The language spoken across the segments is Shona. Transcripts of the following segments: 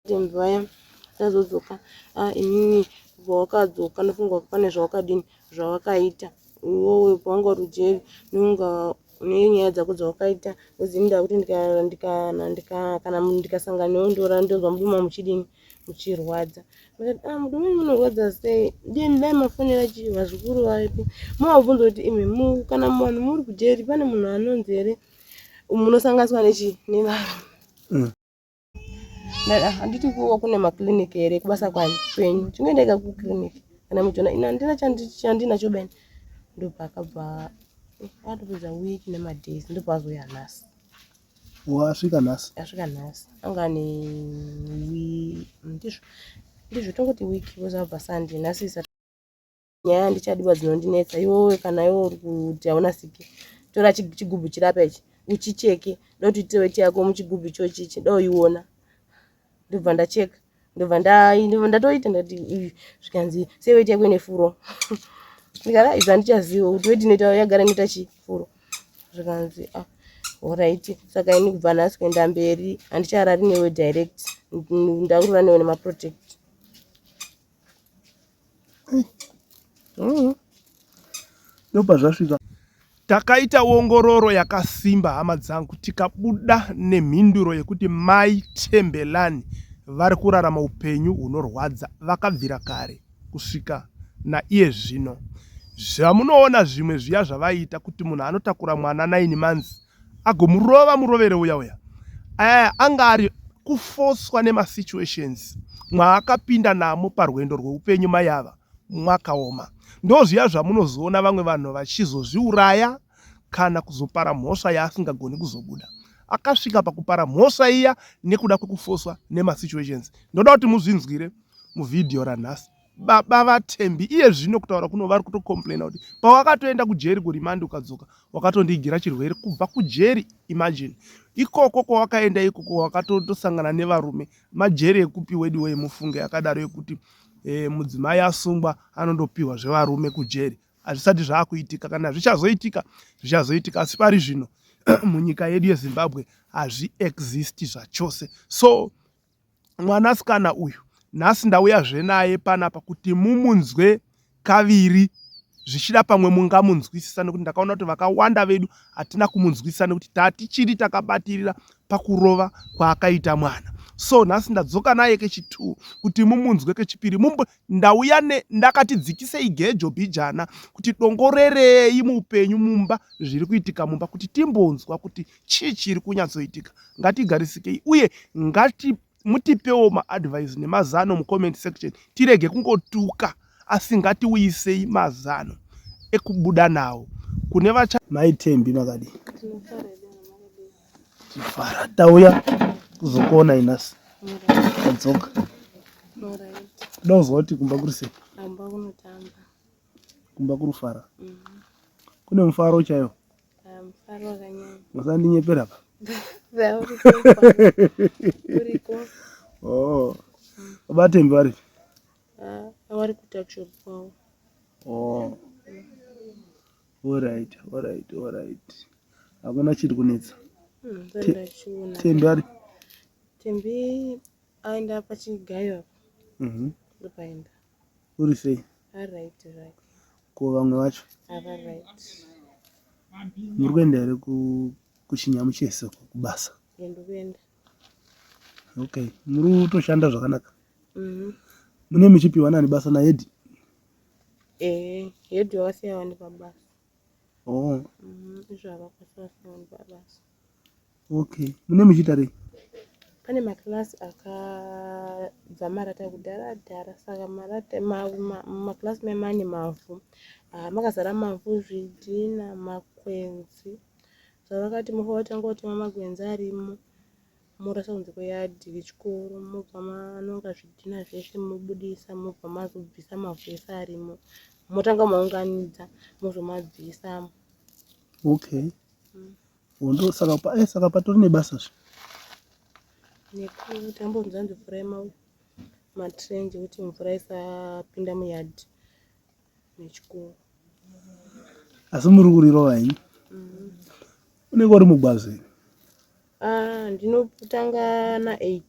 Tembi vaya tazodzoka ah, inini kubva wakadzoka ndofunga pane zvawakadini zvawakaita iwowe pawanga uri kujeri nonga une nyaya dzako dzawakaita bcause ini ndakuti kana ndikasangana newe ndora ndonzwa muduma muchidini muchirwadza ndikati ah muduma munorwadza sei deni dai mafonera chii vazukuru vapi movabvunza kuti imi kana vanhu muri kujeri pane munhu anonzi here munosanganiswa nechii nevanhu mm. Handiti kuwa kune maclinic here kubasa kwani kwenyu chingoendeka kuclinic kana muchiona ini handina chandinacho beni ndopaakabva eh, atopedza week nemadays ndopaazouya nhasi wasvika nhasi asvika nhasi anga ane ndizvo ndizvo tongoti week because abva sunday nhasi nyaya handichadiwa dzinondinetsa iwewe kana iwe uri kuti hauna siki tora chigubhu chirapa ichi uchicheke da kuti uite weti yako muchigubhu ichochi ichi da uiona ndobva ndacheka ndobva ndatoita ndati zvikanzi sei weti yako ine furo ndikati izvi handichaziva kuti weti inoita yagara inoita chii furo zvikanzi ah horaiti saka ini kubva nhasi kuenda mberi handicharari newe direct ndakurara newe nemaprotect Ndopazvasvika. Takaita ongororo yakasimba hama dzangu tikabuda nemhinduro yekuti mai Thembelani vari kurarama upenyu hunorwadza vakabvira kare kusvika naiye zvino. Zvamunoona zvimwe zviya zvavaiita kuti munhu anotakura mwana 9 months agomurova murovere uya uya aya anga ari kufoswa nemasituations mwaakapinda namo parwendo rweupenyu mai ava mwakaoma ndozviya zvamunozoona vamwe vanhu vachizozviuraya kana kuzopara mhosva yaasingagoni kuzobuda akasvika pakupara mhosva iya nekuda kwekufoswa nemasituations ndoda kuti muzvinzwire muvhidhiyo ranhasi Baba vaThembi iye zvino kutaura kuno vari kutocomplaina kuti pawakatoenda kujeri kurimandi ukadzoka wakatondiigira chirwere kubva kujeri imagine ikoko kwawakaenda ikoko wakatotosangana nevarume majeri ekupi wedu wee mufunge akadaro ekuti e, mudzimai asungwa anondopiwa zvevarume kujeri hazvisati zvaakuitika kana zvichazoitika zvichazoitika asi pari zvino munyika yedu yezimbabwe hazviexist zvachose so Mwanasikana uyu nhasi ndauyazve naye panapa kuti mumunzwe kaviri zvichida pamwe mungamunzwisisa nekuti ndakaona kuti vakawanda vedu hatina kumunzwisisa nekuti tatichiri takabatirira pakurova kwaakaita mwana so nhasi ndadzoka naye kechitwo kuti mumunzwe kechipiri mumbo ndauya ne ndakati dzikisei gejo bhijana kuti dongorerei muupenyu mumba zviri kuitika mumba kuti timbonzwa kuti chii chiri kunyatsoitika ngatigarisikei uye ngati mutipewo maadvice nemazano mucomment section tirege kungotuka asi ngatiuyisei mazano ekubuda nawo kune vacha mai Thembi makadii tifara tauya kuzokuona inasi tadzoka kuda kuzwa kuti kumba kuri sei kumba kuri kufara mm. kune mufaro chaiwo Ah, mufaro wakanyanya. Musandinyepera pa. Uriko. Oh. Baba Thembi vari? Ah, vari kutuckshop kwavo. Oh. All right, all right, all right. Hakuna chiri kunetsa. Mm, Thembi ari? Thembi aenda pachigayo apo. Mhm. Ndopaenda. Uri sei? Alright, right. Ko vamwe vacho? Ava right. Muri kuenda here kuchinyamu chese kubasa? Ndikuenda. Okay, muri kutoshanda zvakanaka? Mhm. Mune muchipiwa nani basa naHedi? Eh, Hedi wakasiya wani pabasa. Oh. Mhm, izvo havakwanisa vasiya wani pabasa. Okay, mune muchiita rei? Pane makilasi akabva marata kudhara dhara saka marata mumakilasi ma, ma, mane mavhu ah, makazara mavhu zvidhina makwenzi zvavakati mufa watanga kutema magwenzi arimo morasa kunze kweyadhi yechikoro mobva manonga zvidhina zvese mobudisa mobva mazobvisa mavhu ese arimo motanga maunganidza mozomabvisa okay mm. Hondo saka pa eh, saka patori nebasa zve. Nekuti ambonzi hanzi mvura yema matrench kuti mvura isapinda muyard mechikoro. Asi muri kurirova henyu? Mm. Unenge uri mugwazi here? Ah, ndinotanga na 8.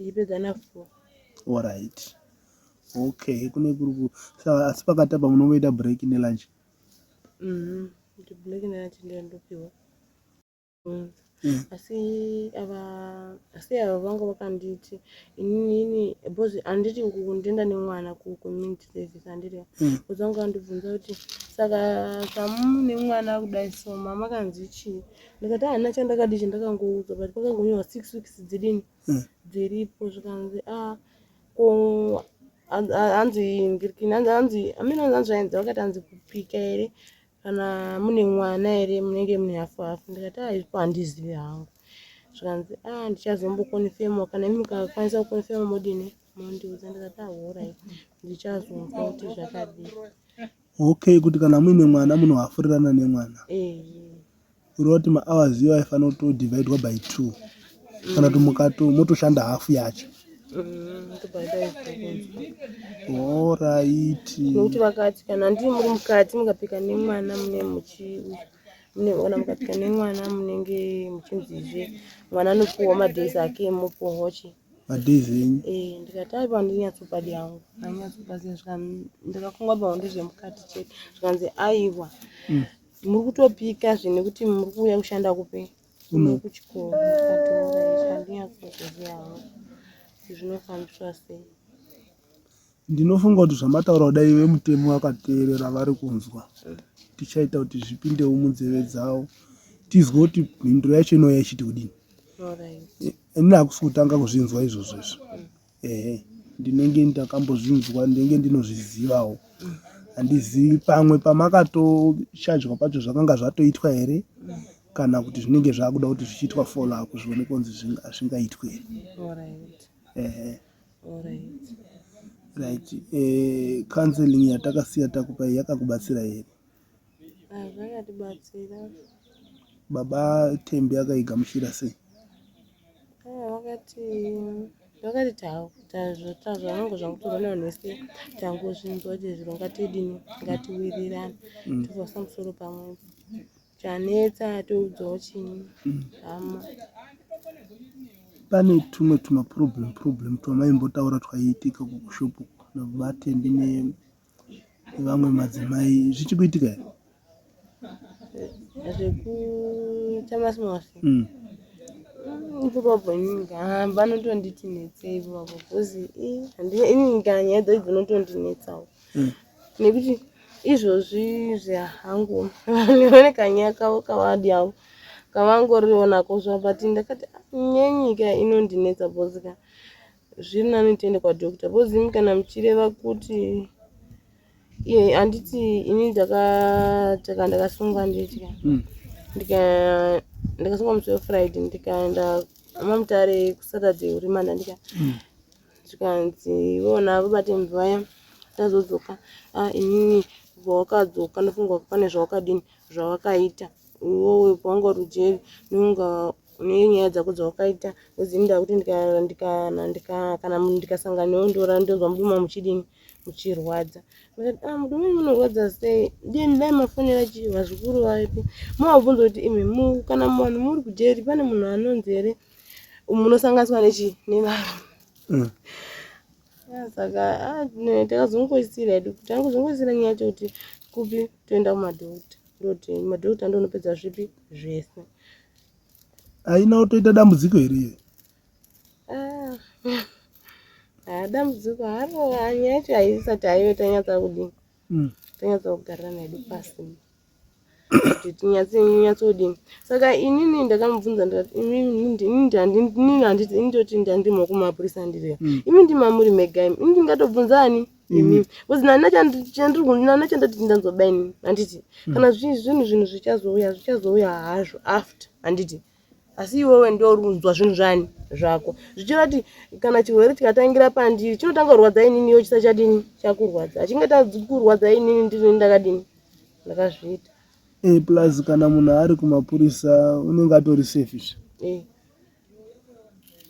Ndichipedza na4. Alright. Okay, kune kuri ku saka asi pakati apa munongoita break nelunch. Mhm. Kuti break nelunch ndiyo ndopiwa. Mm. Asi ava asi ava vanga vakanditi inini because handiti uku kundienda nemwana kucommunity service handiti Because vanga vandibvunza kuti saka zvamune mwana kudai so mama kanzi chii ndikati handina chandakadii chandakangoudzwa but pakangonyorwa 6 weeks dzidini dziripo zvikanzi a ko hanzi ngirikini hanzi hanzi amene hanzi zvainzi vakati hanzi kupika here kana mune mwana here munenge mune hafu hafu. Ndikati a ipo handizivi hangu. Zvikanzi a ndichazombokonfema kana imi mukakwanisa kukonfema modini mondiudza. Ndikati alright, ndichazonzwa kuti zvakadii. Okay, kuti kana muine mwana munohafurirana nemwana. Eh. Kureva kuti mahours iwo aifanira kutodivhaidwa by 2 kana kuti mukato motoshanda hafu yacho. Ndobva Alright. Nokuti vakati kana ndiri muri mukati mukapika nemwana mune muchi mune kana mukapika nemwana munenge muchinzizve mwana anopuwa madays ake mopuwawo chi Madays enyu. Eh, ndikati aiwa handinyatsopa yangu handinyatsopaziva. Ndikafunga pawo ndezvemukati chete. Zvikanzi aiwa, muri kutopika zve nekuti muri kuuya kushanda kupi kuno kuchikoro. Ndikati alright, handinyatsokuziva hangu kuti zvinofambiswa sei. Ndinofunga kuti zvamataura kudai vemutemo vakateerera vari kunzwa. Tichaita kuti zvipindewo munzeve dzavo. Tizwe kuti mhinduro yacho inouya ichiti kudini. Alright. Ini hakusi kutanga kuzvinzwa izvozvo izvo. Ehe, ndinenge ndakambozvinzwa, ndinenge ndinozvizivawo. Handizivi pamwe pamakatochajwa pacho zvakanga zvatoitwa here kana kuti zvinenge zvakuda kuti zvichiitwa follow up zvione kunzi zvingaitwe here. Alright. Ehe. Alright. Right. Counseling yatakasiya takupai yakakubatsira here? Ah, zvakatibatsira. Baba Tembi akaigamuchira sei? Ah, vakati tazvanongo zvangutorwa nevanhu vese tangozvinzwa kuti zviro ngatidini ngatiwirirane tozoisa musoro pamwepo chanetsa toudzawo chii hama. Pane tumwe tumaproblem problem twamaimbotaura twaiitika kukushopu nababa Tembi nevamwe madzimai zvichikuitika here? Zvekuita masimosi ipopapo inini vanotonditi netsei ipopapo because inini kana nyaya dzacho dzinotondinetsawo nekuti izvozvi zvehangu vane kanyaya kavo kavadi avo kavangoriwo nako zvavo but ndakati nyenyika inondinetsa because ka zviri nani tiende kwadoctor because imi kana muchireva kuti iye handiti ini ndakataka ndakasungwa nditya ndikasungwa musi weFriday, ndikaenda maMutare kuSaturday urimanda ndika zvikanzi vona vabate mvaya tazodzoka. Ah, inini pawakadzoka ndofunga pane zvawakadini zvawakaita iwowe pawanga uri kujeri nonga une nyaya dzako dzawakaita uzinda kuti kana ndikasangana newe ndora ndonzwa mudumbu muchidini muchirwadza. Ndikati ah, mudumbu munorwadza sei? Dini dai mafonera chi vazukuru vapi movabvunza kuti imi kana vanhu muri kujeri pane munhu anonzi here munosanganiswa nechi nevarume. Ah, saka ah, takazongoisira hedu tangozongoisira nyaya yacho kuti kupi toenda kumadhokta ndoti madhokta ndonopedza zvipi zvese. Haina kutoita dambudziko here iyo? Ah, ah, dambudziko haro nyaya yacho haisati haiyo tanyatsa kudini tanyatsa kugarira hedu pasi kuti tinyatsodini. Saka inini ndakamubvunza ndikati inini handiti indoti ndandimo kumapurisa ndiriyo imi ndima muri mega imi ini ndingatobvunza ani imi because nana chandiri chandati ndanzoba inini handiti kana zvinhu zvinhu zvichazouya zvichazouya hazvo after handiti asi iwewe ndio uri kunzwa zvinhu zvani zvako zvichireva kuti kana chirwere chikatangira pandiri chinotanga kurwadza inini iwe chisachadini chakurwadza achinge kurwadza inini ndini ndakadini ndakazviita. Plus kana munhu ari kumapurisa unenge atori safe zve.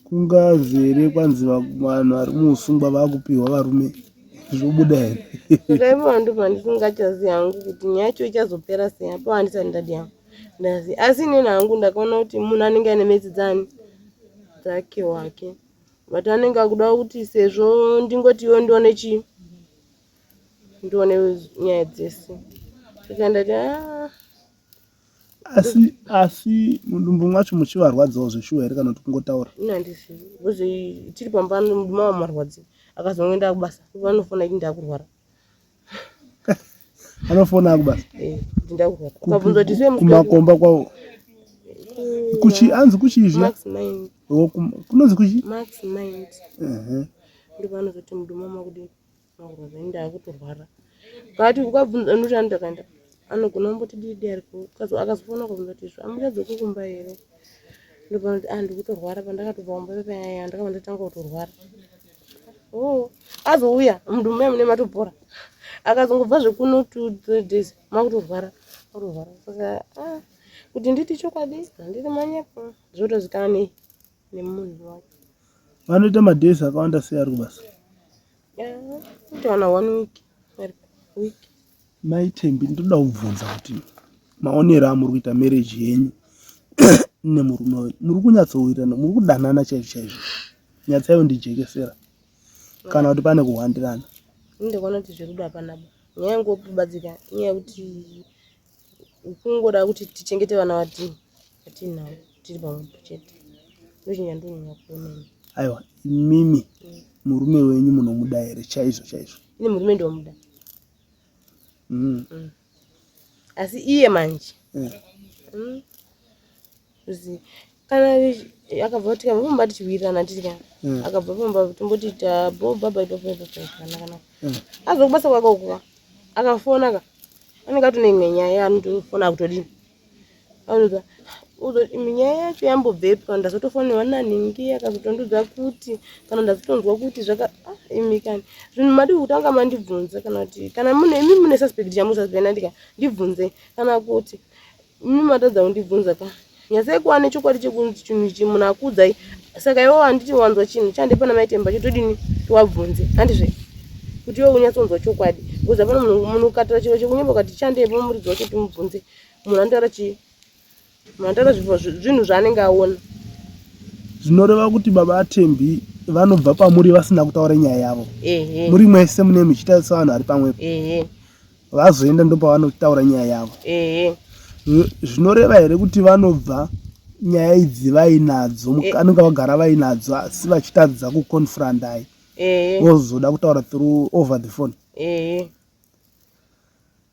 Kungazi here kwanzi vanhu vari muusungwa vakupiwa varume zvobuda here? Saka ipo ndo pandisingachazivi hangu kuti nyaya yacho ichazopera sei apo handisati ndadi hangu ndazi asi inini hangu ndakaona kuti munhu anenge aine metsi dzani dzake wake. But anenge akuda kuti sezvo ndingoti iwe ndione chii ndione nyaya dzese saka ndati ah. Asi asi mudumbu mwacho muchivarwadzawo zveshuwa here kana kuti kungotaura? Ini handizivi because tiri pamba mudumbu mava marwadzi akazongoenda kubasa vanofona iti ndakurwara. Anofona akubasa? Eh, kuti ndakurwara. Ukabvunza kuti sei kumakomba kwavo kuchi anzi kuchii zviya? Max Mind. Oh, kunonzi kuchi? Max Mind. Ndipo anozoti mudumbu makudii makurwadza ini ndakutorwara. Kati ukabvunza unoti ndakaenda anogona kumboti didi ariko akazofona ukabvunza kuti izvo amuchadzoki kumba here ndopanoti ah ndikutorwara pandakatobva kumba paya ndakabva ndatanga kutorwara. Oh, azouya mudumbu muya mune matopora akazongobva zvekuno 2 days makutorwara makutorwara saka ah, kuti nditi chokwadi handiti manyepo zvotozikanwa nei nemunhu wacho. Vanoita madays akawanda sei ari kubasa? Kutowana 1 week ari week. Mai Thembi, ndoda kubvunza kuti maonero amuri kuita marriage yenyu nemurume wenyu, muri kunyatsowirirana, muri kudanana chaizvo chaizvo? Nyatsaiwo ndijekesera kana kuti pane kuhwandirana. Ini ndakaona kuti zverudo hapana ba. Nyaya yangobatsika inyaya yekuti kungoda kuti tichengete vana vatinavo tiri pamwe chete. Ndochinja ndonyanya kuona ini. Aiwa, imimi murume wenyu munomuda here chaizvo chaizvo? Ini murume ndomuda. Asi iye manje Kana akabva tikabva pamba tichiwirirana tiri akabva pamba tomboti tabo baba ipapo ipapo kana kana azwa kubasa kwake uko akafona ka anenge atone imwe nyaya anotofona akutodini anoza imwe nyaya yacho yambobvepi kana ndazotofonerwa naningi akazotondiudza kuti kana ndazotonzwa kuti zvaka ah, imi kani zvinhu madii kutanga mandibvunza kana kuti kana mune imi mune suspect chamususpect ndika ndibvunze kana kuti imi matadza kundibvunza ka nyatsai kuva nechokwadi chekuti chinhu ichi munhu akuudzai saka iwe wanditi wanzwa chinhu chandipa namaitemba chotodini tiwabvunze handizve kuti iwe unyatsonzwa chokwadi because hapana munhu ukataura chiro chekunyemba ukati chandepo muridzi wacho timubvunze munhu anotaura chii munhu anotaura zvinhu zvaanenge aona. Zvinoreva kuti baba aTembi vanobva pamuri vasina kutaura nyaya yavo. Ehe. Muri mwese mune muchiita sevanhu vari pamwepo. Ehe. Vazoenda ndopavanotaura nyaya yavo. Ehe. Zvinoreva here kuti vanobva nyaya idzi vainadzo, anenge vagara vainadzo asi vachitadza kuconfrontai. Ehe. Vozoda kutaura through over the phone. Ehe.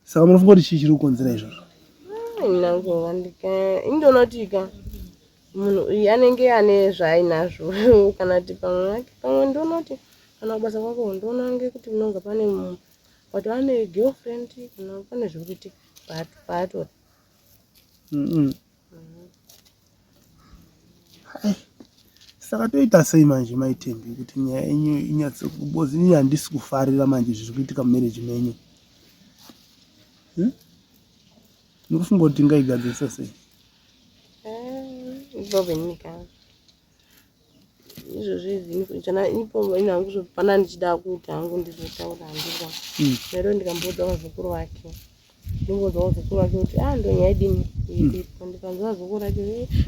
Saka munofunga kuti chii chiri kukonzera izvozvo? Indoona kuti ka munhu uyu anenge ane zvaainazvo kana kuti pamwe pamwe ndoona kuti kana kubasa kwako ndoona kunge kuti unonga pane but ane girlfriend kana pane zviri kuitika paatori. Saka toita sei manje Mai Thembi kuti nyaya yenyu inyatse because ini handisi kufarira manje zviri kuitika mumarriage menyu. Muri kufunga kuti tingaigadzirisa sei? Ipapo inini ka izvozvo izvi chana ipo ini hangu pana ndichida kuti hangu ndizotaura handira nero ndikamboudza vazukuru vake ndimboudza vazukuru vake kuti ah ndonyaya idini iripo ndikanzwa vazukuru vacho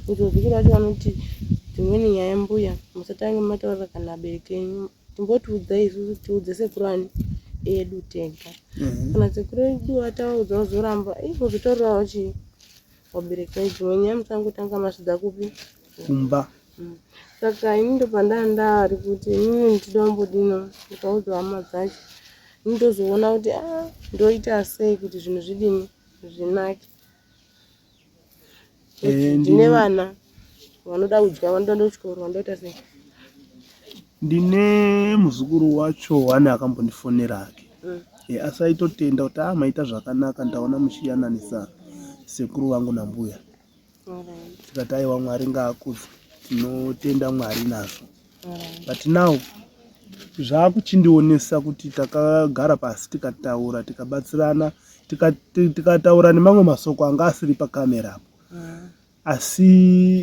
kuti vazukuru vacho vanoti dzimweni nyaya mbuya musatange mataura kana abereki enyu timbotiudzai isusu tiudze sekuru ani edu tega kana sekuru edu ataudza vazoramba muzotaurirawo chii vabereki venyu dzimwe nyaya musangotanga masvidza kupi kumba. Saka ini ndopandanga kuti inini ndinoda kumbodini ndikaudzwa hama dzacho ini ndozoona kuti ah ndoita sei kuti zvinhu zvidini zvinake. Ndine vana vanoda kudya vanoda kuenda kuchikoro vanoda kuita sei. Ndine muzukuru wacho wane akambondifonera hake. Asi aitotenda kuti ah maita zvakanaka ndaona muchiyananisa sekuru vangu nambuya. Tikati aiwa Mwari ngaakudzwe, tinotenda Mwari nazvo. But now zvakuchindionesa kuti takagara pasi tikataura tikabatsirana tikataura nemamwe masoko anga asiri pakamera apo. Asi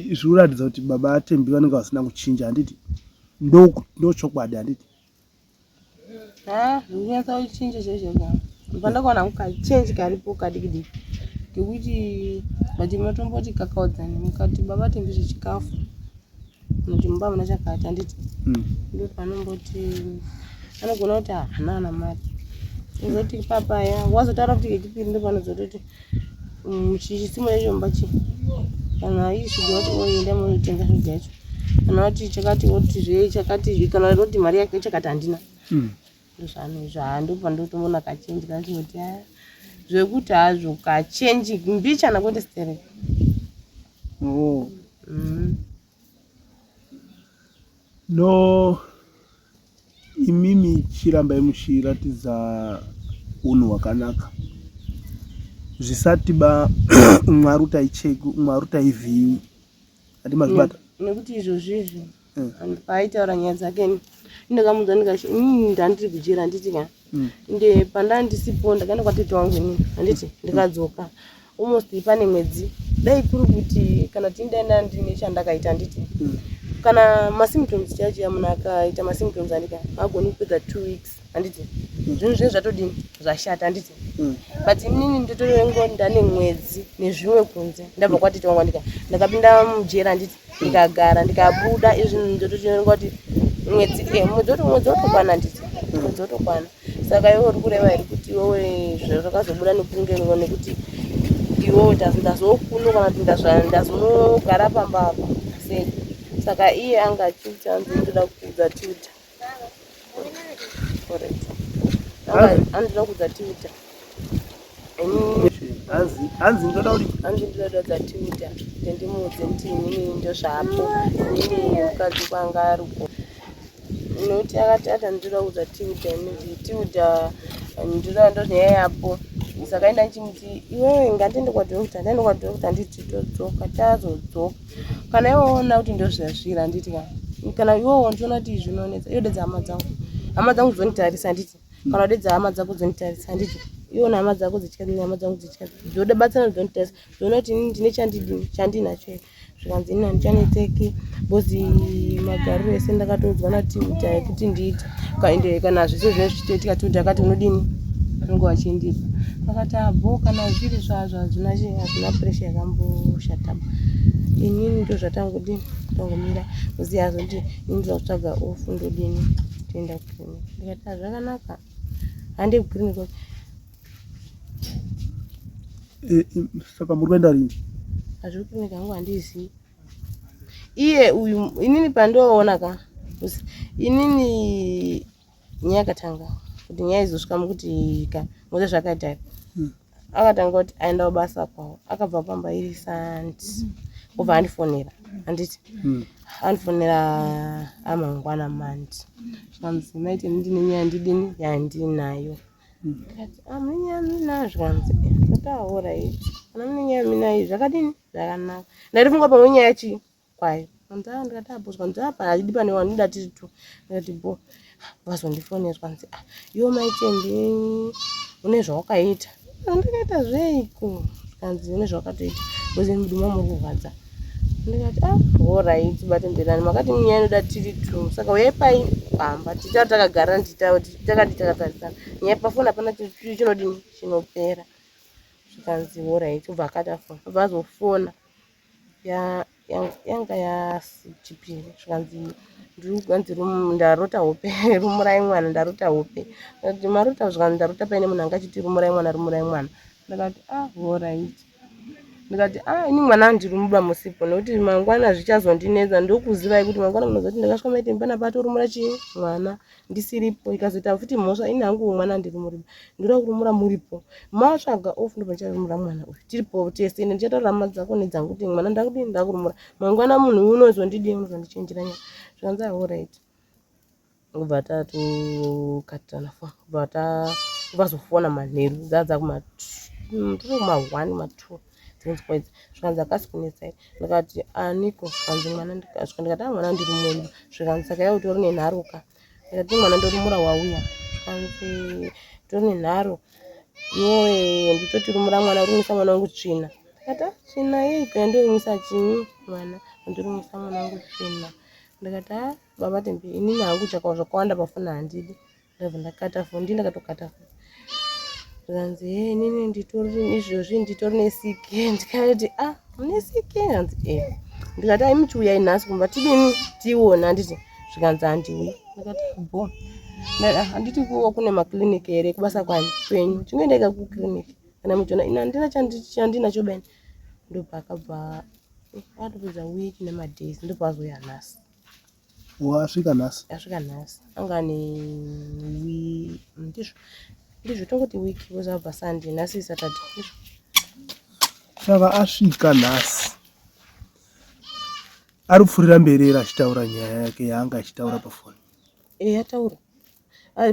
zviri kuratidza kuti baba aTembi vanenge vasina kuchinja handiti? Ndo chokwadi handiti? Zvikunyatsa kuchinja chaizvo ka pandakaona hangu kachange karipo kadiki diki kekuti but matomboti kakaudzani mukati baba Tembi zvechikafu. Kuti mumba hamuna chakati handiti? Ndopanomboti anogona kuti haana ana mari. Ozoti papaya wazotaura kuti kechipiri ndopanozototi chisimo chacho mumba chii kana iri shuga wati oenda monotenga shuga yacho kana wati chakati woti zve chakati kana woti mari yake chakati handina ndozvaanoizvo ndopandotoona kachenji kachingoti aya zvekuti hazvo kachenji mbichana kwete stereki. Oh. No, imimi chirambai muchiratidza unhu hwakanaka zvisati ba umwe ari kuti aicheki umwe ari kuti aivhiyiwi handi mazvibata. Nekuti izvozvi izvi paaitaura nyaya dzake ini ndakamuudza ndikati inini ndandiri kujeri handiti ka ende pandandisipo ndakaenda kwatete wangu inini handiti ndikadzoka almost pane mwedzi dai kuri kuti kana tindaenda ndine chandakaita handiti kana masymptoms chaicho ya munhu akaita masymptoms handika haagoni kupedza 2 weeks handiti zvinhu zvinenge zvatodini zvashata handiti but inini ndotorengo ndane mwedzi nezvimwe kunze ndabva kwatete wangu handika ndakapinda mujeri handiti ndikagara ndikabuda izvi ndototorenga kuti mwedzi mwedzi mwedzi wotokwana handiti mwedzi wotokwana. Saka iwe uri kureva here kuti iwewe zvakazobuda nekunge nekuti iwewe ndazokuno kana kuti ndazonogara pamba apa sei? Saka iye anga achiti hanzi ndoda kuudza Tilda. Correct. Hanzi ndoda kuudza Tilda. Hanzi ndoda kuti hanzi ndoda kuudza Tilda kuti ndimuudze kuti inini ndozvapo inini mukadzi kwanga ari uko. Nokuti akati ati ndinoda kuudza Tilda inoti Tilda ndinoda ndonyaya yapo saka enda ndichimuti iwewe ngandiende kwadoctor ndaenda kwadoctor nditi todzoka tazodzoka kana iwe waona kuti ndozvazviri handiti ka kana iwewo ndichiona kuti zvinonetsa iwe dedza hama dzangu hama dzangu dzonditarisa handiti kana wadedza hama dzako dzonditarisa handiti iwe hama dzako dzichikadini hama dzangu dzichikadini dzoda batsirana dzonditarisa dzoona kuti ini ndine chandidini chandinacho here zvikanzi ini handichanetseki bcoz magariro ese ndakatoudzwa naTilda ekuti ndiite ende kana zvese zvinenge zvichitoitika Tilda akati unodini unenge wachindipa akati abho kana zviri zvazvo hazvina hazvina pressure yakamboshataba inini ndozvatangodini tangomira bcoz azoti ini ndoda kutsvaga off ndodini toenda kuclinic ndikati hazvakanaka hande kuclinic. Saka muri kuenda rini? Hazviri kuclinic hangu handizivi. Iye uyu inini pandoona ka inini nyaya yakatanga kuti nyaya izosvika mukuti ka moza zvakaita here akatanga kuti aenda kubasa kwavo akabva pamba iri santi obva andifonera handiti andifonera amangwana mandi zvikanzi maiti ndine nyaya ndidini yandinayo ndikati ah, mune nyaya muinayo zvikanzi ndati alright kana mune nyaya muinayo zvakadini zvakanaka ndaifunga pamwe nyaya chii kwayo zvikanzi ah ndikati apo zvikanzi apa hazvidi pane vanhu ndoda tiri two ndikati bo vazondifonera zvikanzi ah iwe maitendi une zvawakaita ndakaita zveiko zvikanzi une zvawakatoita because mudumbu muri kurwadza ndikati ah alright batemberani makati nyaya inoda tiri two saka uyai pai pamba tichava takagara takati takatarisana nyaya pafoni hapana chinodini chinopera zvikanzi alright obva akati afona obva azofona yanga yachipiri zvikanzi ndirikunzi ndarota hope rumurai mwana ndarota hope ndikati marota zvikanzi ndarota paine munhu anga achiti rumurai mwana rumurai mwana ndakati ah alright ndikati ah ini mwana ndiri muba musipo nekuti mangwana zvichazondinetsa ndokuzivai kuti mangwana munozoti ndakasvika maiti panapa atorumura chii mwana ndisiripo ikazoita futi mhosva ini hangu mwana ndiri muripo ndoda kurumura muripo matsvaga off ndobva ndicharumura mwana uyu tiripo tese ende ndichataura hama dzako nedzangu kuti mwana ndakudii ndakurumura mangwana munhu uyu unozondidii unozondichinjira nyaya zvikanzi alright kubva tatokatirana foni kubva vazofona manheru dzaa kuma kuma 1 ma 2 dzinonzi kwaidzi zvikanzi akasi kunetsai ndikati aniko zvikanzi mwana ndikasvika ndikati a mwana ndiri mumba zvikanzi saka iwe utori nenharo ka ndikati mwana ndorumura wauya zvikanzi utori nenharo iwowe nditoti rumura mwana urumisa mwana wangu tsvina ndikati a tsvina yeiko yandorumisa chinyi mwana ndorumisa mwana wangu tsvina ndikati a baba tembe inini hangu chakao zvakawanda pafoni handidi ndabva ndakata foni ndii ndakatokata foni zvikanzi he inini nditori izvozvi nditori nesiki ndikati ah mune siki hanzi e. Ndikati ai muchiuyai nhasi kumba tidini tione handiti. Zvikanzi handiuyi. Ndikati bho. Handiti kuwa kune maclinic here kubasa kwani kwenyu. Chingoendeka kuclinic. Kana muchiona ini handina chandinacho bani. Ndopaakabva atopedza week nemadays ndopaazouya nhasi. Wasvika nhasi? Asvika nhasi. Anga ane ndizvo ndizvo tongoti week because abva Sunday nhasi Saturday. Ndizvo. Saka asvika nhasi. Ari kupfurira mberi here achitaura nyaya yake yaanga achitaura pafoni? Eh, ataura.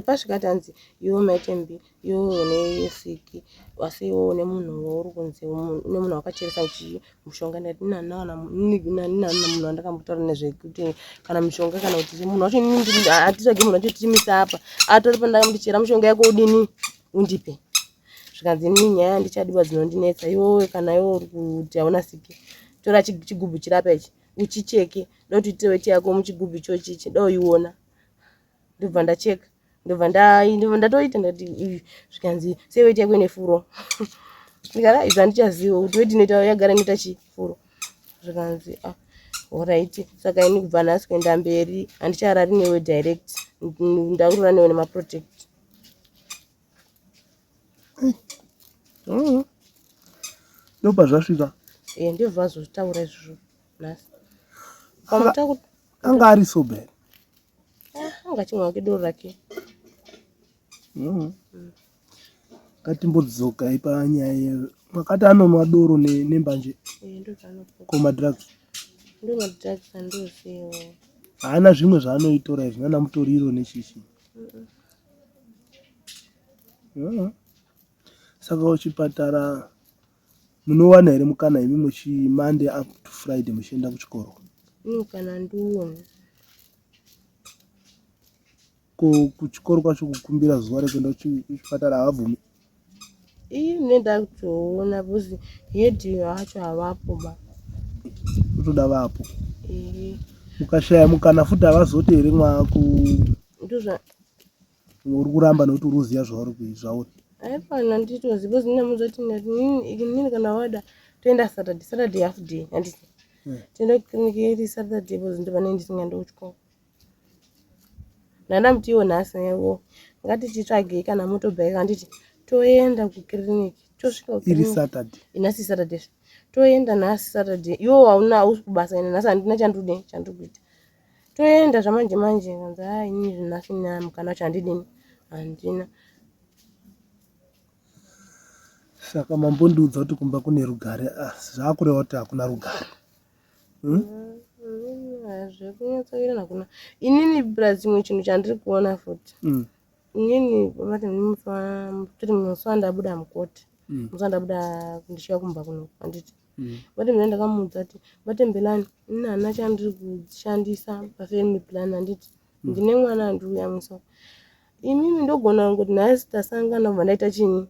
Pasvika tanzi iwe mai Tembi iwe une siki asi iwe une munhu wauri kunzi une munhu wakacheresa chii mushonga ndati nana munhu wandakambotaura nezvekuti kana mushonga kana kuti munhu wacho hatitsvage munhu wacho tichimise apa atori pandakamuti chera mushonga yako udini undipe zvikanzi ini nyaya handichadiwa dzinondinetsa iwewe kana iwe uri kuti hauna siki tora chigubhu chirapa ichi uchicheke da kuti uite weti yako muchigubhu ichochichi da uiona ndobva ndacheka ndobva ndobva ndatoita ndati zvikanzi sei weti yako ine furo ndikati izvi handichaziva kuti weti inoita yagara inoita chii furo zvikanzi ah horaiti saka ini kubva nhasi kuenda mberi handicharari newe direct ndakurara newe nemaprotect Ndopazvasvika. Eh, ndizvo zvazvotaura izvozvo nhasi. Anga ari sober. Ah, anga achimwa wake doro rake. Ngatimbodzoka panyaya makati anonwa doro nembanje. Eh, ndozvaanotora. Ko madrugs? Ndo madrugs andoziva. Haana zvimwe zvaanoitora izvi nana mutoriro nechichi. Mm. Saka kuchipatara munowana here mukana imi muchi Monday up to Friday muchienda kuchikoro? Mukana ndiwoni. Ko kuchikoro kwacho kukumbira zuva rekuenda kuchipatara havabvumi? Iyi ndinoenda kutoona because head vacho havapo ba. Kutoda vapo. Eh. Mukashaya mukana futi havazoti here mwaku Ndozva uri kuramba nekuti uri kuziva zvauri kui- zvauri. Aifana nditozi because ndinamuudza kuti ndati inini kana wada toenda Saturday, Saturday half day handiti. Toenda kuclinic iri Saturday because ndopane ndisingaende kuchikoro. Ndandamuti iwo nhasi wo ngatichitsvagei kana motobike handiti toenda kuclinic tosvika Iri kuclinic Saturday. nhasi Saturday toenda nhasi Saturday iwo hauna hausi kubasa ende nhasi handina chandikude chandiri kuita toenda zvamanje manje kanzi haa ini nhasi mukana wacho handidini handina Saka mambondiudza kuti kumba kune rugare asi zvakureva kuti hakuna rugare. Hmm? Zvekunyatsowirirana hakuna. Inini plus chimwe chinhu chandiri kuona futi. Inini vati musi tiri musi wandabuda mukoti. Musi wandabuda ndichiuya kumba kuno handiti. Vati mina ndakamuudza kuti vatembelani ini handina chandiri kushandisa pafamily plan handiti. Ndine mwana andiri kuyamwisa. Imimi ndogona kungoti nhasi tasangana kubva ndaita chinyi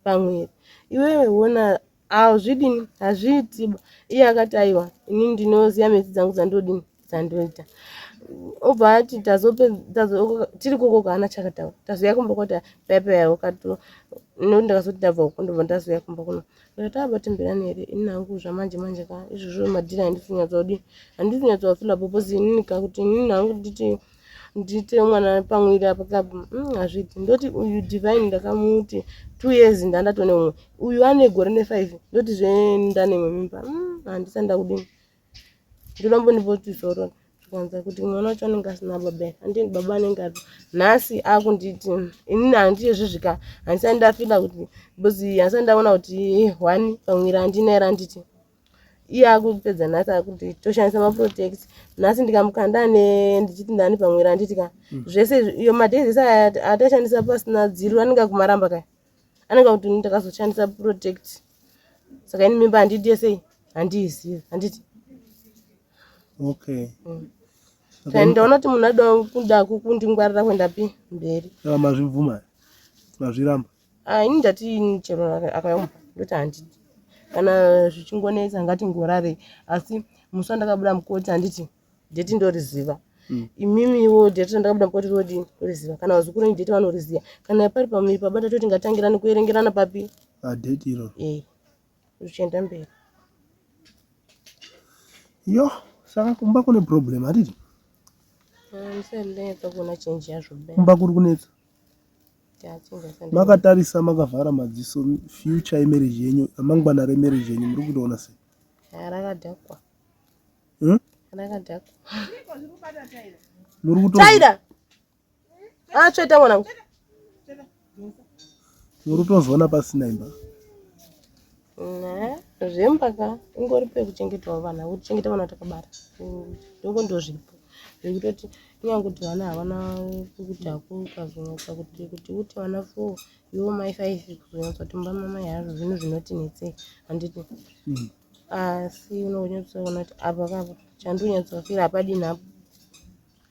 pamwiri. Iwewe wona Hazvidini, hazviitiba. Iye akati aiwa, inini ndinoziva mhezi dzangu dzandodini, dzandoita. Obva ati tazope tazo tiri koko kaana chakataura. Tazouya kumba kwati paya paya wakato nekuti ndakazoti ndabva uko ndobva ndazouya kumba kuno. Ndikati abatemberani here ini hangu zvamanje manje ka izvozvo madhiri handisi kunyatsodii handisi kunyatsovafila because inini ka kuti inini hangu nditi ndiite mwana pamwiri apa club hazviiti ndoti uyu divine ndakamuti two years ndandatone umwe uyu ane gore nefive ndoti zve ndane imwe mimba handisati ndakudini ndoda mbondipoti zoro zvikanza kuti mwana wacho anenge asina baba here handiti baba anenge aripo nhasi akunditi inini handiyezvizvika handisati ndafila kuti because handisati ndaona kuti one pamwiri handina here handiti iye akupedza nhasi akuti toshandisa maprotect nhasi ndikamuka ndane ndichiti ndani pamwiri handiti ka zvese iyo madays ese aya atashandisa pasina dziro anenge akumaramba kaya anenge akuti ndakazoshandisa protect saka ini mimba handiite sei handiizivi handiti okay Saka ndaona kuti munhu ada kuda kundingwarira kuenda pi mberi saka mazvibvuma mazviramba Ah, ini ndati ini chero akayomba ndoti handidi kana zvichingonetsa ngatingorarei asi musi wandakabuda mukoti handiti dheti ndoriziva imimiwo dheti randakabuda mukoti rodii ndoriziva kana vazukuru venyu dheti vanoriziva kana pari pamuviri pabata toti ngatangirane kuerengerana papi padheti iroro e zvichienda mberi. Yo, saka kumba kune problem handiti? Ndinetsa kuona change yazvo. Kumba kuri kunetsa. Makatarisa makavhara madziso future yemarriage yenyu, ramangwana remarriage yenyu muri kutoona sei? Rakadhakwa. Hmm? Rakadhakwa. Muri kuto Taida. Ah, tsveta mwanangu. Muri kutozoona pasina imba. Ne, zvemba ka ingori pekuchengetawo vana, kuchengeta vana takabara. Ndongo ndozviripo. Zvekutoti kunyange kuti vana havana pekuti hako ukazonyatsa kuti kuti uti vana four iwo mai five kuzonyatsa kuti mumba mamai hazvo zvinhu zvinoti netsei handiti. Asi unonyatsoona kuti apa kapa chandonyatsofira hapadini hapo.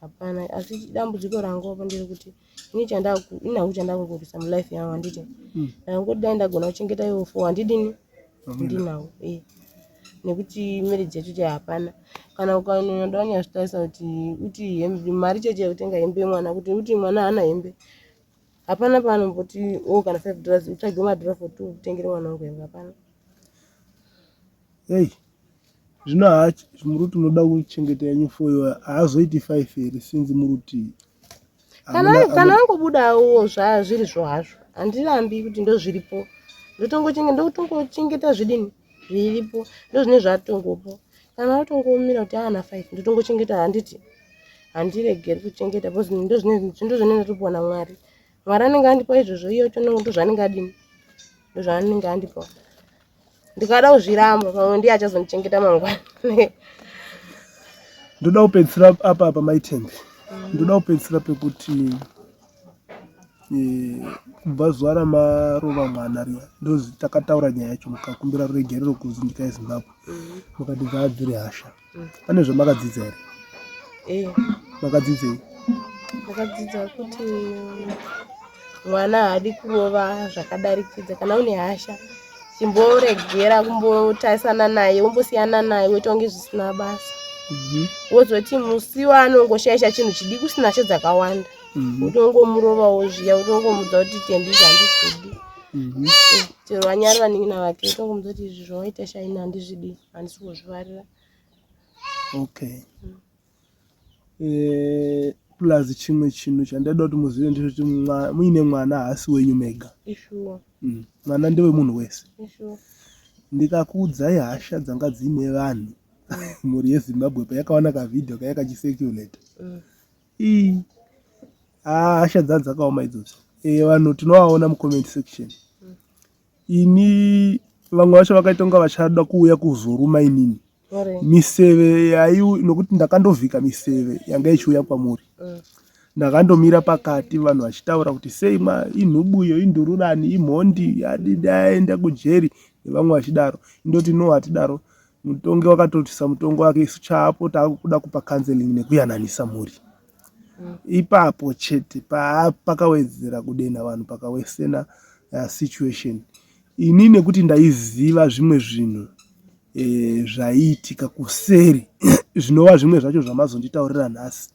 Hapana asi dambudziko rangu apo nderekuti ini chandaku ini hangu chandakungorwisa mulife yangu handiti ndangoti dai ndagona kuchengeta ivo four handidini ndinawo eh nekuti marriage yacho chai hapana kana ukanoda wanyazvitarisa kuti uti hembe mari chete yekutenga hembe yemwana kuti uti mwana haana hembe hapana paanomboti o oh, kana $5 utsvage madhora for two utengere mwana wangu hembe hapana. Hey. Zvino haa muri kuti munoda kuchengeta yenyu for iwe haazoiti 5 here since muri kuti kana kana angobudawo zvazviri zvo hazvo handirambi kuti ndozviripo ndotongochengeta zvidini zviripo ndozvine zvatongopo kana atongomira kuti aana 5 ndotongochengeta handiti handiregeri kuchengeta because ndozvine ndozvine ndatopiwa namwari mwari anenge andipa izvozvo iye ndozvaanenge adini ndozvaanenge andipa ndikada kuzviramba pamwe ndiye achazondichengeta mangwana. Ndoda kupedzisira apa apa mai Thembi. Ndoda kupedzisira pekuti eh, kubva zuva ramarova mwana riya ndozi takataura nyaya yacho mukakumbira ruregerero kunyika yeZimbabwe mukati dzava dziri hasha. Pane zvamakadzidza here? Eh. Makadzidzei? Ndakadzidza kuti mwana haadi kurova zvakadarikidza. Kana une hasha chimboregera kumbotarisana naye wombosiyana naye woita kunge zvisina basa. Wozoti musi waanongoshaisha chinhu chidiki usina hasha dzakawanda wotongomurovawo zviya wotongomuudza kuti Tendi izvi handizvidi. Chero vanyari vanin'ina vake wotongomuudza kuti izvi zvawaita Shaina handizvidi handisi kuzvifarira. Okay. Plus chimwe chinhu chandaida kuti muzive ndechekuti muine mwana haasi wenyu mega. Ishuwa. Mwana ndewemunhu wese. Ishuwa. Ndikakuudzai hasha dzanga dziine vanhu mhuri yeZimbabwe payakaona kavhidhiyo kaya kachicirculate. Ii. Ah, hasha dzanga dzakaoma idzodzo. Vanhu tinovaona mucomment section. Ini vamwe vacho vakaita kunga vachada kuuya kuzoruma inini. Miseve yai nokuti ndakandovhika miseve yanga ichiuya kwamuri. Ndakandomira pakati vanhu vachitaura kuti sei mwa inhubu iyo indururani imhondi yaenda kujeri nevamwe vachidaro. Indoti no hatidaro. Mutongi wakatotisa mutongo wake isu chaapo taakuda kupa counseling nekuyananisa mhuri. Ipapo chete pakawedzera kudenha vanhu pakawesena situation. Ini nekuti ndaiziva zvimwe zvinhu zvaiitika kuseri zvinova zvimwe zvacho zvamazonditaurira nhasi.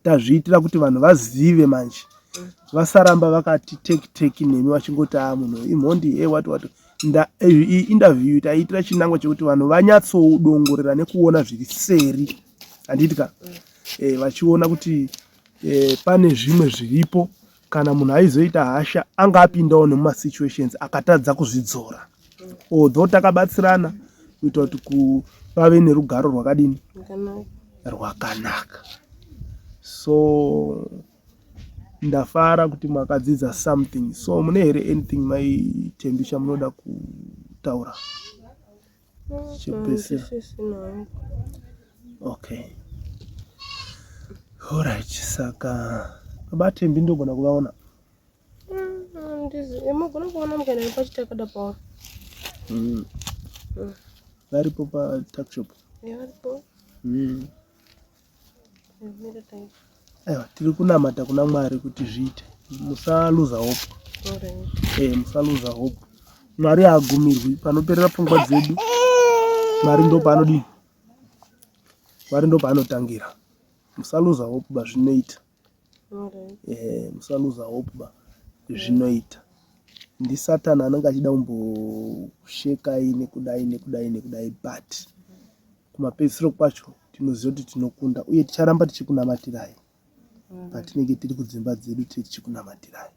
Tazviitira kuti vanhu vazive manje vasaramba vakati teki teki nemi vachingoti a munhu imhondi e wati wati. Iyi interview taiitira chinangwa chekuti vanhu vanyatsodongorera nekuona zviri seri handiti ka vachiona kuti pane zvimwe zviripo kana munhu aizoita hasha anga apindawo nemumasituations akatadza kuzvidzora. Although takabatsirana kuita kuti pave nerugaro rwakadini rwakanaka. So ndafara kuti makadzidza something. So mune here anything mai Thembi chamunoda kutaura chekupedzisira? Okay. Alright, saka baba Thembi ndogona kuvaona. Mugona kuona mukaenda pachitakada pawo. Varipo pa tuckshop. Varipo. Aiwa, tiri kunamata kuna Mwari kuti zviite. Musaluza hope. Musaluza hope. Mwari haagumirwi panoperera pfungwa dzedu. Mwari ndopaanodii? Mwari ndopaanotangira. Musaluza hope ba zvinoita. Musaluza hope ba zvinoita. Ndi Satani anenge achida kumboshekai nekudai nekudai nekudai but. Kumapedzisiro kwacho tinoziva kuti tinokunda uye ticharamba tichikunamatirai patinenge tiri kudzimba dzedu tichikunamatirai.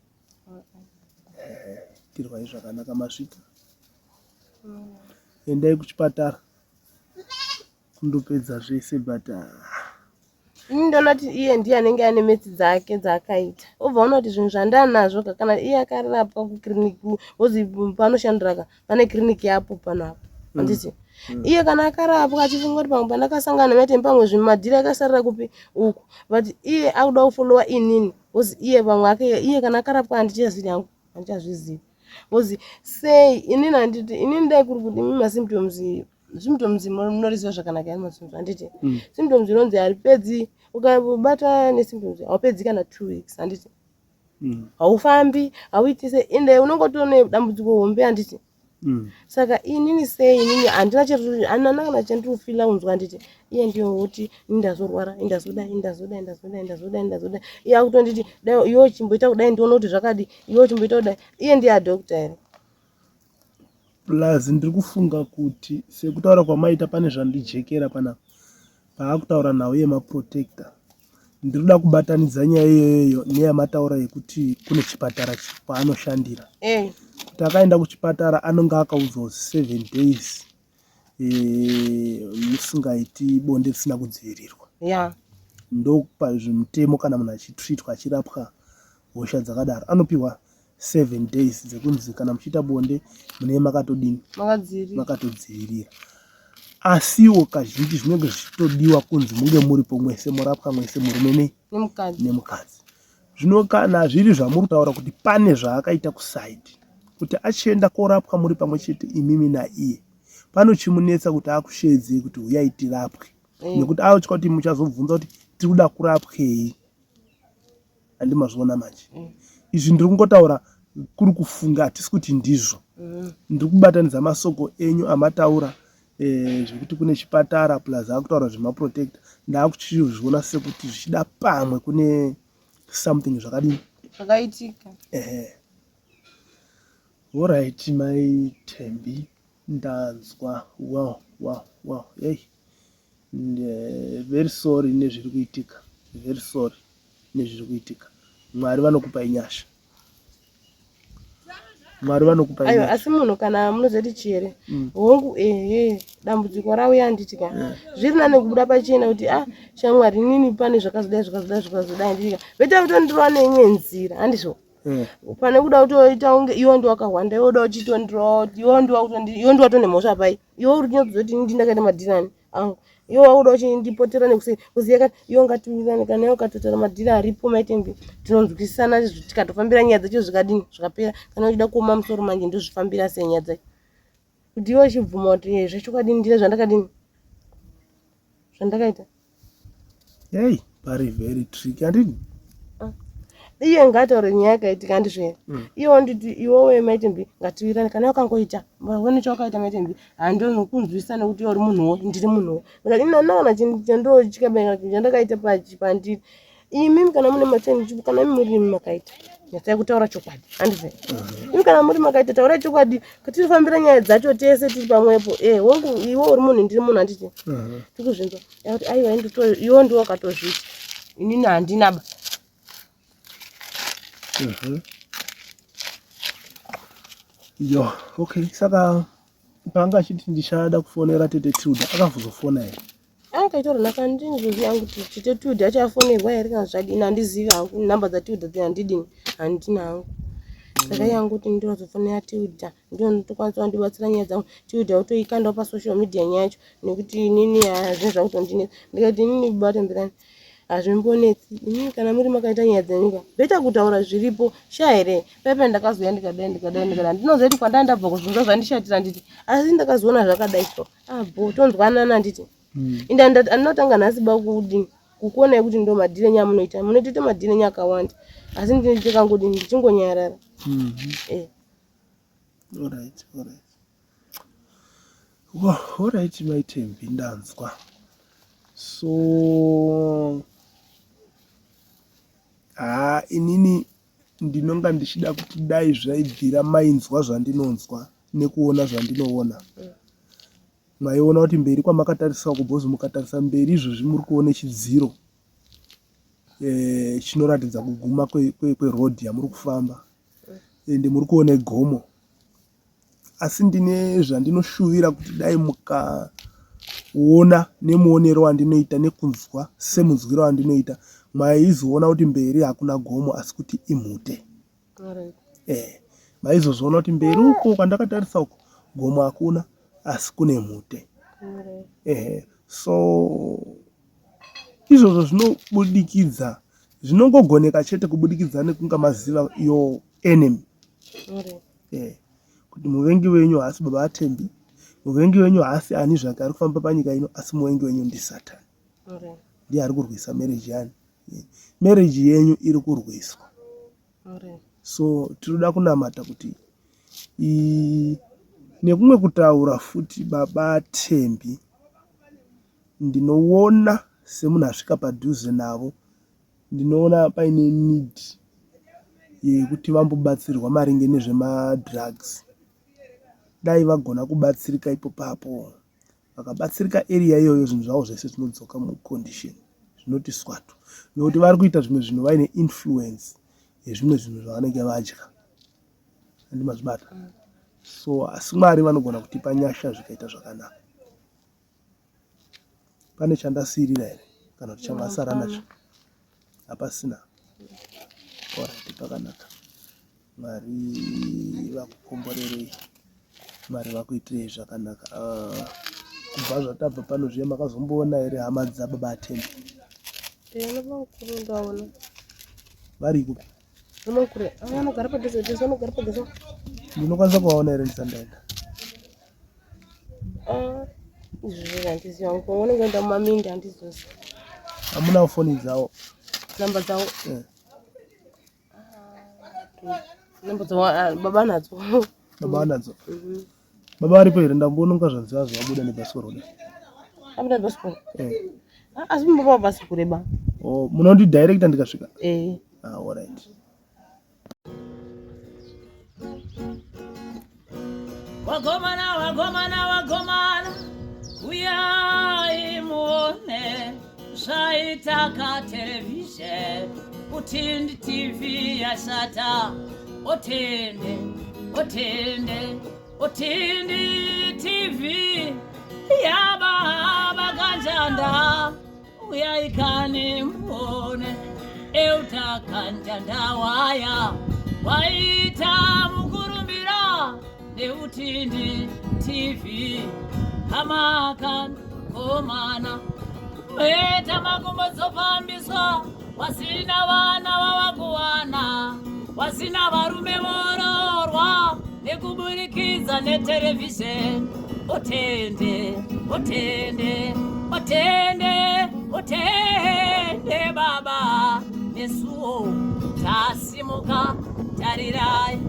Eh, tirwai zvakanaka masvika. Endai kuchipatara kundopedza zvese but ah. Ini ndoona kuti iye ndiye anenge ane metsi dzake dzaakaita obva ona kuti zvinhu zvandanazvo ka kana iye akarapwa kukiriniki bcoz panoshandira ka pane kiriniki yapo pano apa handiti iye kana akarapwa achifunga kuti pamwe pandakasangana nemaitemi pamwe zvinhu madhiri akasarira kupi uku but iye akuda kufolowa inini bcoz iye pamwe ake iye kana akarapwa handichazivi hangu handichazvizivi bcoz sei inini handiti inini dai kuri kuti imi masymptoms symptoms munoriziva zvakanaka here masymptoms handiti symptoms inonzi haripedzi ukabatwa nesymptoms haupedzi kana 2 weeks handiti haufambi hauitise ende unongotone dambudziko hombe handiti Saka inini sei inini handina handina kana chandiri kufila kunzwa handiti iye ndiyo woti ini ndazorwara ini ndazodai ini ndazodai ndazodai ndazodai ndazodai iye akutonditi dai iwe chimboita kudai ndione kuti zvakadi iwe chimboita kudai iye ndiye adoctor here? Plus ndiri kufunga kuti sekutaura kwamaita pane zvandijekera panapa paakutaura nhau yemaprotector ndiri kuda kubatanidza nyaya iyoyoyo neyamataura yekuti kune chipatara kwaanoshandira Eh. Kuti akaenda kuchipatara anonge akaudzwa 7 days musingaiti bonde risina kudzivirirwa. Yeah. Ndopazvimutemo kana munhu achitreatwa achirapwa hosha dzakadaro anopiwa 7 days dzekunzi kana muchiita bonde munenge makatodini makatodzivirira asiwo kazhinji zvinenge zvichitodiwa kunzi munge muripo mwese morapwa mwese murume nei nemukadzi zvino kana zviri zvamuri kutaura kuti pane zvaakaita kusaidi kuti achienda korapwa muri pamwe chete imimi naiye panochimunetsa kuti akusheedzei kuti huyai tirapwe nekuti atya kuti muchazobvunza kuti tiri kuda kurapwei Handi mazviona manje. Izvi ndiri kungotaura kuri kufunga hatisi kuti ndizvo. Ndiri kubatanidza masoko enyu amataura zvekuti kune chipatara plus akutaura zvemaprotector. Ndakuchizviona sekuti zvichida pamwe kune something zvakadini? Zvakaitika. Ehe. Alright mai Thembi ndanzwa. Wow wow wow. Hey. Very sorry nezviri kuitika. Very sorry nezviri kuitika. Mwari vanokupai nyasha. Mwari vanokupai Aiwa, nyasha. asi munhu kana munozoti chii here? Hongu ehe dambudziko rauya handiti ka. Zviri nane kubuda pachena kuti ah shamwari inini pane zvakazodai zvakazodai zvakazodai handiti ka. Beta kutondirova neimwe nzira handizvo? Pane kuda kutoita kunge iwe ndiwe wakahwanda iwe uda uchitondirova iwe ndiwe wakutondi iwe ndiwe watone mhosva pai. Iwe uri kunyatsoziva kuti ini ndini ndakaita madhiri ani angu. Iwe wakuda uchindipotera nekuseri kuziva kati iwe ngatiwirirane kana iwe ukatotaura madhiri aripo maitembi tinonzwisisana tikatofambira nyaya dzacho zvikadini zvikapera. Kana uchida kuoma musoro manje ndozvifambira sei nyaya dzacho. Kuti iwe uchibvuma kuti eh, zvechokwadi ndine zvandakadini zvandakaita. Hey, pari very tricky handidi. Iye ngaataure nyaya yakaitika handizvo here? Iye wonditi iwewe maitembi ngatiwirirane kana wakangoita wone chawakaita maitembi handonokunzwisisa nekuti iwe uri munhuwo ndiri munhuwo. Ndikati ini handina kana chinhu chandochikabenga chinhu chandakaita pandiri. Imimi kana mune machenji kana imi muri imi makaita nyatsai kutaura chokwadi handizvo here? Imi kana muri makaita taurai chokwadi tirifambira nyaya dzacho tese tiri pamwepo. Eh, hongu iwe uri munhu ndiri munhu handiti? Tikuzvinzwa. Akuti aiwa iwe ndiwe wakatozviita inini handina ba. Yo, okay. Saka paanga achiti ndichada kufonera tete Tilda akazofona here? Akaitora nhaka handinzwi hangu kuti tete Tilda achafonerwa here kana zvadini handizivi hangu nhamba dzaTilda dzi handidini handina hangu. Saka iye angoti ndinozofonera Tilda ndiyo ndotokwanisa kundibatsira nyaya dzangu Tilda otoikandawo pasocial media nyaya yacho nekuti inini zvinhu zvakutondinetsa ndikati inini baba Tembelani hazvimbonetsi inini kana muri makaita nyaya dzenyu ka beta kutaura zviripo sha here pepe ndakazouya ndikadai ndikadai ndikadai ndinoziva kuti kwandanga ndabva kuzvinzwa zvandishatira handiti asi ndakazoona zvakadai so ah bo tonzwanana handiti ende andinotanga nhasi ba kudini kukuonai kuti ndo madhiri enyu amunoita munotoita madhiri enyu akawanda asi ndindikangodini ndichingonyarara eh. Alright, alright. Wow, alright mai Thembi ndanzwa. So haa inini ndinonga ndichida kuti dai zvaibvira mainzwa zvandinonzwa nekuona zvandinoona. Maiona kuti mberi kwamakatarisa uko bhozi mukatarisa mberi izvozvi muri kuona chidziro eh, chinoratidza kuguma kweroad kwe, kwe yamuri kufamba ende muri kuona gomo asi ndine zvandinoshuvira kuti dai mukaona nemuonero wandinoita nekunzwa semunzwiro wandinoita maizoona kuti mberi hakuna gomo asi kuti imhute eh, maizozviona kuti mberi uko kwandakatarisa uko gomo hakuna asi kune mhute eh, so izvozvo zvinobudikidza zvinongogoneka chete kubudikidza nekunga maziva your enemy eh, kuti muvengi wenyu haasi baba atembi muvengi wenyu haasi ani zvake ari kufamba panyika ino asi muvengi wenyu ndisatani ndiye ari kurwisa marriage yani marriage yenyu iri kurwiswa so tinoda kunamata kuti nekumwe kutaura futi baba Thembi ndinoona semunhu asvika padhuze navo ndinoona paine need yekuti vambobatsirwa maringe nezvemadrugs dai vagona kubatsirika ipo papo vakabatsirika area iyoyo zvinhu zvavo zvese zvinodzoka mucondition zvinoti swatu nekuti vari kuita zvimwe zvinhu vaine influence yezvimwe zvinhu zvavanenge vadya andi mazvibata so asi mwari vanogona kutipa nyasha zvikaita zvakanaka pane chandasiirira here kana kuti chamasara nacho hapasina orit pakanaka Mwari vakukomborerei, Mwari vakuitirei zvakanaka. Ah, kubva zvatabva pano zviya makazomboona here hama dzababa Athembi? Eh, bamukuru ndaona. Vari kupi? Vanokure, ah, vanogara padhuze dhuze, vanogara padhuze. Ndinokwanisa kuvaona here ndisati ndaenda? Ah, izvozvo handizivi hangu, vanenge vaenda mumaminda handizozivi. Hamuna foni dzavo? Namba dzavo? Eh. Ah, baba nadzo baba nadzo mhm. baba varipo here ndambononga zvanzi vazo vabuda nebhasikoro kudai abuda nebhasikoro eh. ah, asi baba vabasi kureba oh, munondidirecta ndikasvika eh. ah, alright Wagomana, wagomana, wagomana, uyai muone zvaita katerevhizheni utindi tv yashata otende otende otindi tv yababa kanjanda Uyai kani muone Euta kanjanda waya waita mukurumbira neutindi TV hamakan komana weta makumbo dzofambiswa wasina vana vavakuwana wasina varume vororwa nekuburikidza neterevhizheni otende otende otende otende baba nesuwo tasimuka tarirai.